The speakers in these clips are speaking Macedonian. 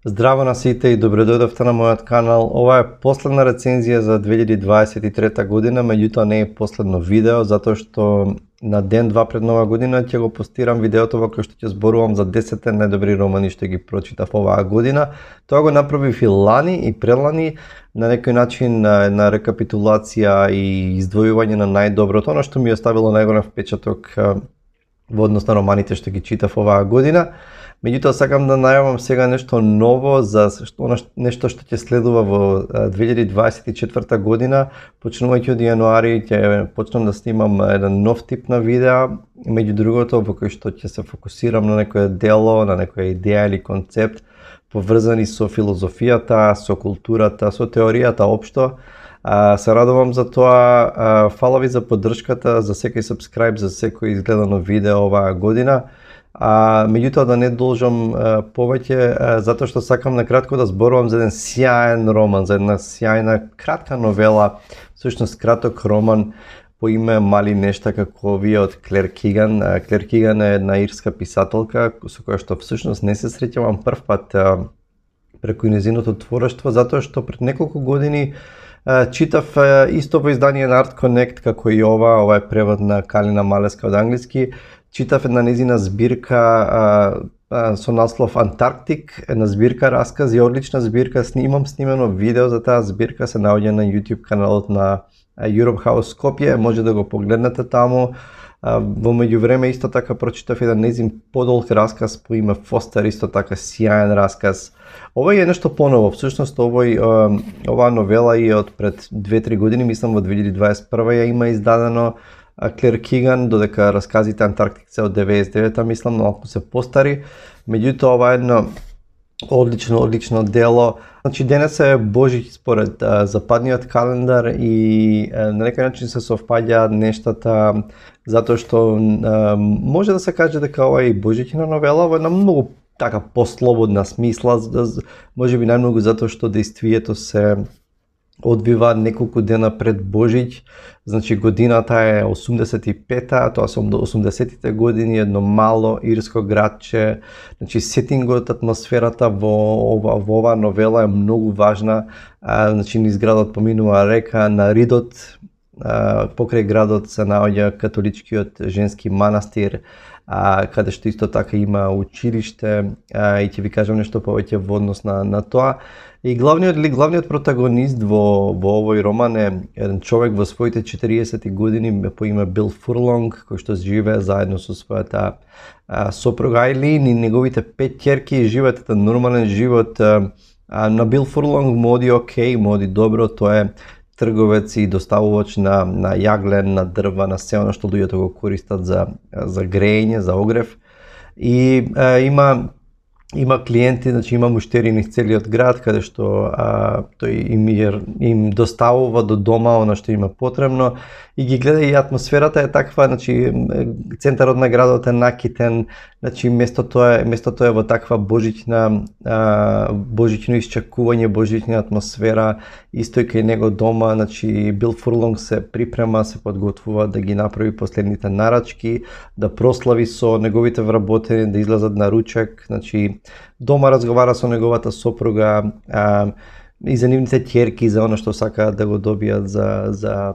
Здраво на сите и добре дојдовте на мојот канал. Ова е последна рецензија за 2023 година, меѓутоа не е последно видео, затоа што на ден-два пред нова година ќе го постирам видеото во кој што ќе зборувам за 10 најдобри романи што ги прочитав оваа година. Тоа го направив и лани и прелани, на некој начин на рекапитулација и издвојување на најдоброто, она што ми оставило најголем впечаток во однос на романите што ги читав оваа година. Меѓутоа сакам да најавам сега нешто ново за нешто што ќе следува во 2024 година. Почнувајќи од јануари ќе почнам да снимам еден нов тип на видеа, меѓу другото во кој што ќе се фокусирам на некое дело, на некоја идеја или концепт поврзани со филозофијата, со културата, со теоријата општо. Се радувам за тоа. Фала ви за поддршката, за секој сабскрајб, за секој изгледано видео оваа година. Меѓутоа да не должам повеќе, затоа што сакам накратко да зборувам за еден сјаен роман, за една сјајна кратка новела, всушност краток роман по име Мали нешта како овие од Клер Киган. Клер Киган е една ирска писателка со која што всушност не се среќавам прв пат преку нејзиното творештво, затоа што пред неколку години читав исто во издание на Art Connect како и ова е превод на Калина Малеска од англиски. Читав една незина збирка со наслов Антарктик, една збирка раскази, одлична збирка, имам снимено видео за таа збирка, се наоѓа на YouTube каналот на Europe House Skopje, може да го погледнете таму. Во меѓувреме исто така прочитав еден незин подолг расказ по име Фостер, исто така сјаен расказ. Ова е нешто поново, всушност оваа новела е од пред 2-3 години, мислам во 2021 ја има издадено Клер Киган, додека расказите Антарктик се од 99-та, мислам, малку се постари. Меѓутоа ова е едно одлично дело. Значи денес е Божиќ според западниот календар и на некој начин се совпаѓаат нештата, затоа што може да се каже дека ова е и Божиќина новела во една многу така послободна смисла, можеби најмногу затоа што дејствието се одвива неколку дена пред Божиќ. Значи годината е 85-та, тоа се 80-тите години, едно мало ирско градче. Значи сетингот, атмосферата во оваа новела е многу важна. Значи низ градот поминува река, на ридот покрај градот се наоѓа католичкиот женски манастир, каде што исто така има училиште, и ќе ви кажам нешто повеќе во однос на тоа. И главниот протагонист во овој роман е еден човек во своите 40 години по име Бил Фурлонг, кој што живее заедно со својата сопруга Айлин и неговите 5 ќерки, живеат еден нормален живот. На Бил Фурлонг му оди окей, му оди добро, тоа е трговец и доставувач на јаглен, на дрва, на се оно што луѓето го користат за грејење, за огрев. И има клиенти, значи има муштери низ целиот град, каде што тој им доставува до дома она што има потребно и ги гледа, и атмосферата е таква, значи центарот на градот е накитен, значи местото е во таква божиќно исчекување, божиќна атмосфера, исто и кај него дома. Значи Бил Фурлонг се припрема, се подготвува да ги направи последните нарачки, да прослави со неговите вработени, да излезат на ручек. Значи дома разговара со неговата сопруга и за нивните ќерки, за она што сакаат да го добијат за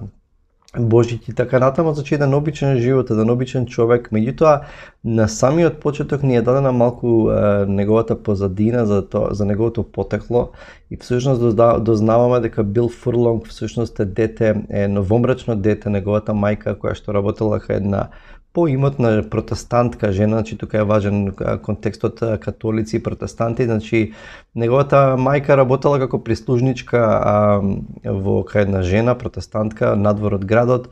Божиќ и така натаму. Значи еден обичен живот, еден обичен човек. Меѓутоа на самиот почеток ни е дадена малку неговата позадина за неговото потекло и всушност дознаваме дека Бил Фурлонг всушност е дете, е новомбрачно дете, неговата мајка која што работела една поимотна протестантка жена, значи тука е важен контекстот католици и протестанти. Значи неговата мајка работела како прислужничка во кај една жена протестантка надвор од градот.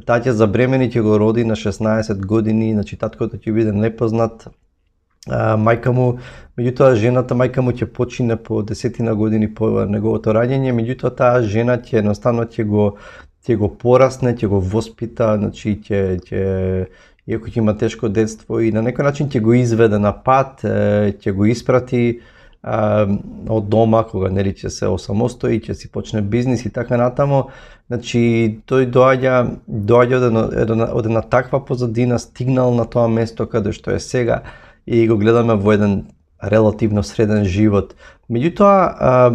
Таа ќе забремени, ќе го роди на 16 години, значи таткото ќе биде непознат. Мајка му, меѓутоа мајка му ќе почине по 10 години по неговото раѓање, меѓутоа таа жена ќе едноставно ќе го порасне, ќе го воспита, значи иако ќе има тешко детство и на некој начин ќе го изведе на пат, ќе го испрати од дома кога нели ќе се осамостои, ќе си почне бизнис и така натаму. Значи тој доаѓа од една таква позадина, стигнал на тоа место каде што е сега и го гледаме во еден релативно среден живот. Меѓутоа,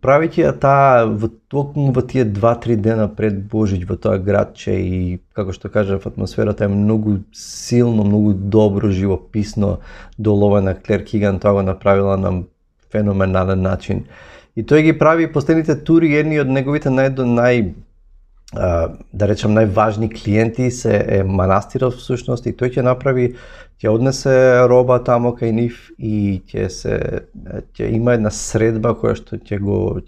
правејќи ја таа токму во тие 2-3 дена пред Божиќ во тоа градче и, како што кажав, атмосферата е многу силно, многу добро, живописно доловена. Клер Киган тоа го направила на феноменален начин. И тој ги прави последните тури, едни од неговите да речем најважни клиенти е манастирот всушност, и тој ќе направи, ќе однесе роба тамо кај нив и ќе има една средба која што ќе го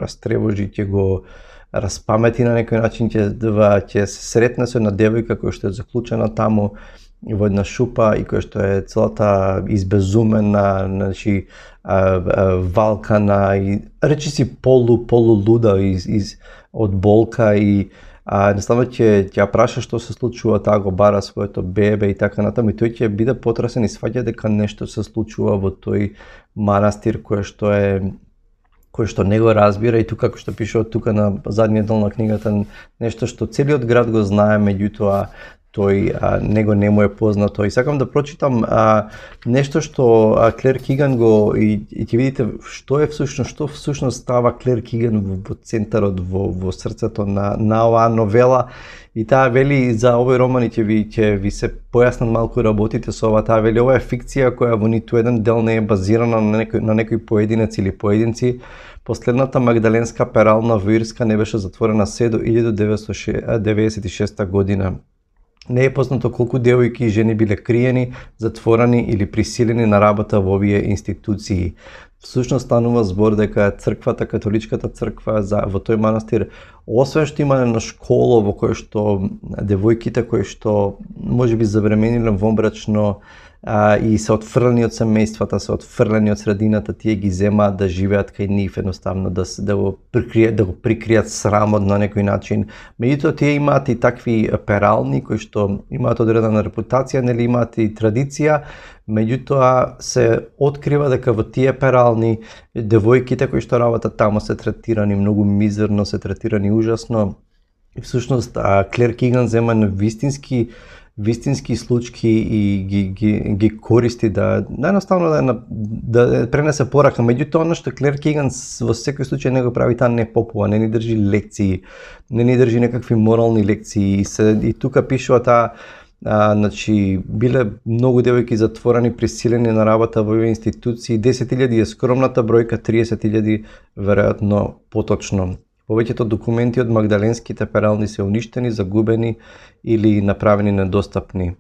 растревожи, ќе го распамети на некој начин, ќе се сретне со една девојка која што е заклучена таму во една шупа и која што е целата избезумена, значи валкана и речиси полулуда од болка и едноставно ќе ја праша што се случува, таа го бара своето бебе и така натаму, и тој ќе биде потресен и сваќа дека нешто се случува во тој манастир кој што не го разбира, и тука, како што пишува тука на задниот дел на книгата, нешто што целиот град го знае, меѓутоа тој него не му е познато. И сакам да прочитам нешто што Клер Киган го и ќе видите што всушност става Клер Киган во центарот, во срцето на оваа новела. И таа вели за овој роман, и ќе ви се појаснат малку работите со ова. Таа вели ова е фикција која во ниту еден дел не е базирана на некој поединец или поединци. Последната магдаленска перална во Ирска не беше затворена се до 1996 година. Не е познато колку девојки и жени биле криени, затворени или присилени на работа во овие институции. Всушност станува збор дека црквата, католичката црква во тој манастир, освен што има една школа во која што девојките кои што можеби забремениле вонбрачно и се отфрлени од семејствата, се отфрлени од средината, тие ги земаат да живеат кај нив, едноставно да го прикријат срамот на некој начин. Меѓутоа тие имаат и такви перални кои што имаат одредена репутација, нели имаат и традиција. Меѓутоа се открива дека во тие перални девојките кои што работат таму се третирани многу мизерно, се третирани ужасно. И всушност Клер Киган зема на вистински случаи и ги користи да едноставно да пренесе порака. Меѓутоа она што Клер Киган во секој случај не го прави, таа не попува, не ни држи лекции, не ни држи некакви морални лекции. И тука пишува таа, значи биле многу девојки затворени, присилени на работа во овие институции. 10.000 е скромната бројка, 30.000 веројатно поточно. Повеќето документи од магдаленските перални се уништени, загубени или направени недостапни.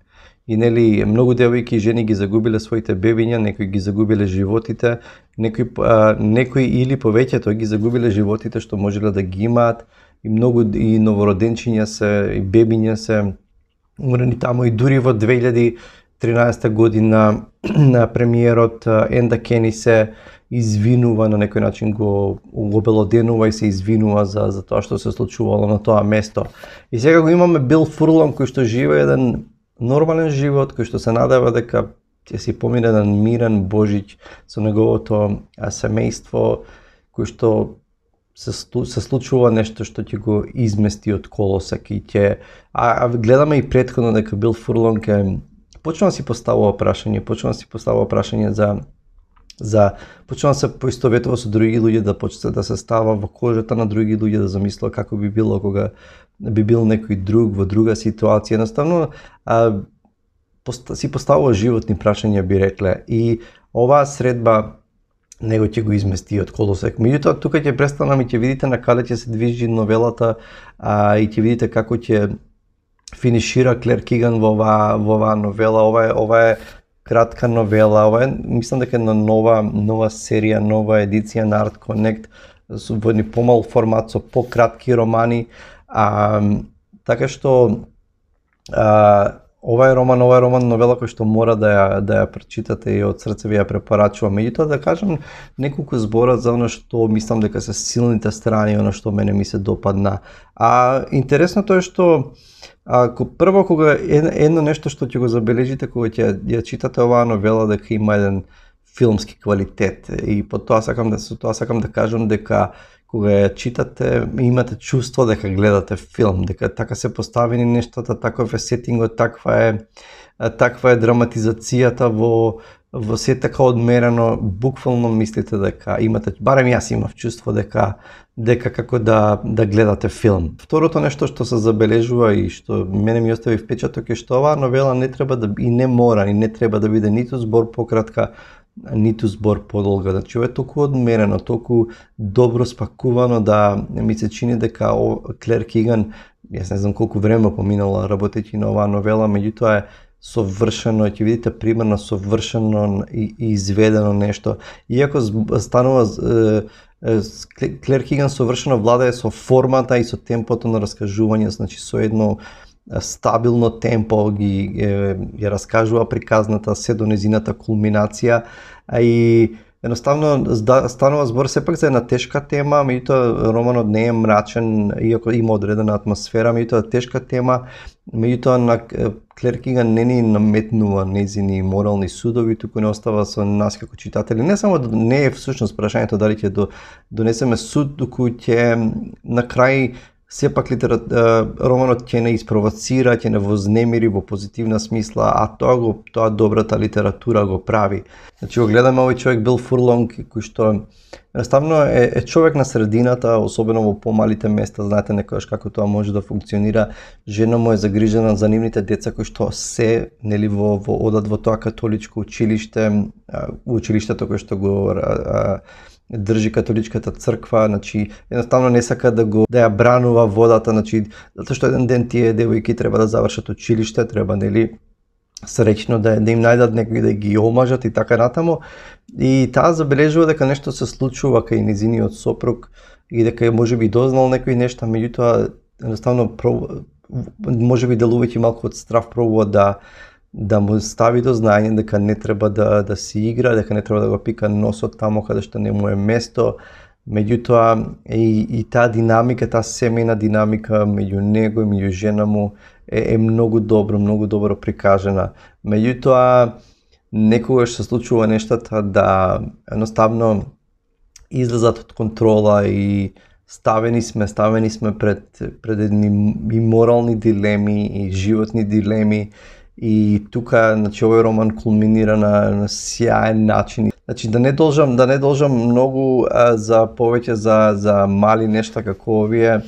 И нели многу девојки и жени ги загубиле своите бебиња, некои ги загубиле животите, некои или повеќето ги загубиле животите што можеле да ги имаат, и многу и новороденчиња и бебиња се умрени таму. И дури во 2013 година премиерот Енда Кени се извинува на некој начин, го белоденува и се извинува за тоа што се случувало на тоа место. И сега го имаме Бил Фурлонг кој што живее еден нормален живот, кој што се надева дека ќе си помине еден мирен Божиќ со неговото семејство, кој што се случува нешто што ќе го измести од колосек и ќе гледаме и претходно дека Бил Фурлонг почнува да си поставува прашање почнува да се поистоветува со други луѓе, да почне да се става во кожата на други луѓе, да замислува како би било кога би бил некој друг во друга ситуација. Едноставно си поставува животни прашања, би рекле, и оваа средба него ќе го измести од колосек. Меѓутоа тука ќе престанам и ќе видите на каде ќе се движи новелата, и ќе видите како ќе финишира Клер Киган во оваа новела. Ова е кратка новела, мислам дека е на нова серија, нова едиција на Art Connect, во едни помал формат со пократки романи, така што ова е роман новела кој што мора да ја прочитате и од срце ви ја препорачувам. Меѓутоа да кажам неколку збора за она што мислам дека се силните страни, она што мене ми се допадна. Интересното е што прво кога едно нешто што ќе го забележите кога ќе ја читате оваа новела, дека има еден филмски квалитет, и по тоа сакам да кажам дека кога ја читате имате чувство дека гледате филм, дека така се поставени нештата, таков е сетингот, таква е драматизацијата во се така одмерено, буквално мислите дека имате, барем јас имав чувство дека како да гледате филм. Второто нешто што се забележува и што мене ми остави впечаток е што оваа новела не треба да и не мора и не треба да биде ниту збор пократка, ниту збор подолга. Значи ова е толку одмерено, толку добро спакувано да ми се чини дека Клер Киган, јас не знам колку време поминала работејќи на оваа новела, меѓутоа е совршено, ќе видите примерно совршено и изведено нешто. Иако станува Клер Киган совршено владее со формата и со темпото на раскажување, значи со едно стабилно темпо ја раскажува приказната се до незината кулминација, и едноставно станува збор сепак за една тешка тема, меѓутоа романот не е мрачен, иако има одредена атмосфера, меѓутоа тешка тема, меѓутоа на Клер Киган не ни наметнува незини морални судови, туку не остава со нас како читатели. Не само не е всушност прашањето дали ќе донесеме суд, туку ќе на крај сепак романот ќе не испровоцира, ќе не вознемири во позитивна смисла, а тоа добрата литература го прави. Значи го гледаме овој човек Бил Фурлонг, кој што едноставно е човек на средината, особено во помалите места, знаете некојаш како тоа може да функционира. Жена му е загрижена за нивните деца кои што се нели одат во тоа католичко училиште, училиштето кој што го држи католичката црква, значи едноставно не сака да ја бранува водата, значи затоа што еден ден тие девојки треба да завршат училиште, треба нели среќно да им најдат некои да ги омажат и така натаму. И таа забележува дека нешто се случува кај незиниот сопруг и дека можеби дознал некои нешта, меѓутоа едноставно можеби делувајќи малку од страв пробува да му стави до знање дека не треба да си игра, дека не треба да го пика носот тамо каде што не му е место. Меѓутоа и таа динамика, таа семејна динамика меѓу него и меѓу жена му е многу добро прикажена. Меѓутоа некогаш се случува нештата да едноставно излезат од контрола и ставени сме пред едни и морални дилеми и животни дилеми. И тука, значи, овој роман кулминира на сјаен начин. Значи, да не должам многу за повеќе за мали нешта како овие.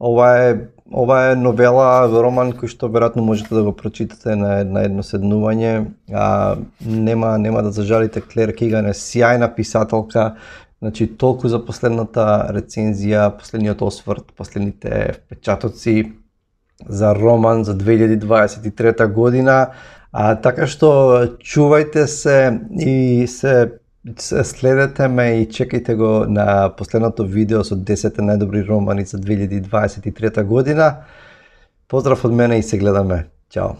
Ова е новела, роман кој што веројатно можете да го прочитате на едно седнување. Нема да зажалите, Клер Киган е сјајна писателка. Значи, толку за последната рецензија, последниот осврт, последните впечатоци за роман за 2023 година. Така што чувајте се и следете ме и чекајте го на последното видео со 10 најдобри романи за 2023 година. Поздрав од мене и се гледаме. Ćao.